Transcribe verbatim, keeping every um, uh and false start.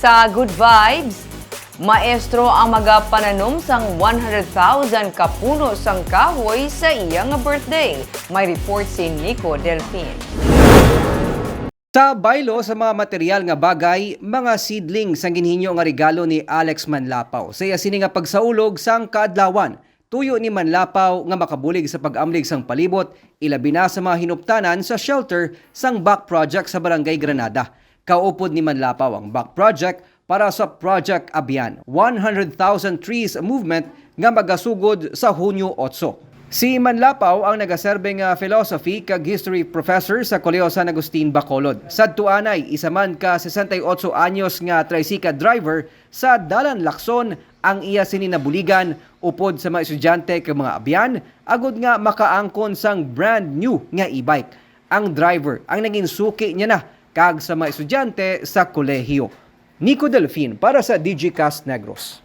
Sa Good Vibes, maestro ang magapananom sang one hundred thousand ka puno sang kahoy sa iya nga birthday. May report si Nico Delfin. Sa baylo sa mga material nga bagay, mga seedlings ang ginhinyo nga regalo ni Alex Manlapaw sa iya sini nga pagsaulog sang kaadlawan. Tuyo ni Manlapaw nga makabulig sa pag-amlig sang palibot, ilabi na sa mga hinuptanan sa shelter sang Back Project sa Barangay Granada. Kaupod ni Manlapaw ang Back Project para sa Project Abyan, one hundred thousand Trees Movement nga magasugod sa Hunyo otso. Si Manlapaw ang nagaserbe nga philosophy kag history professor sa Kolehiyo San Agustin, Bacolod. Sadto anay, isa man ka sesenta y ocho anyos nga tricycle driver sa Dalan Lacson ang iya sini nabuligan upod sa mga estudyante kag mga abyan agod nga makaangkon sang brand new nga e-bike. Ang driver ang naging suki niya na kag sa mga estudyante sa kolehiyo. Nico Delfin para sa Digicast Negros.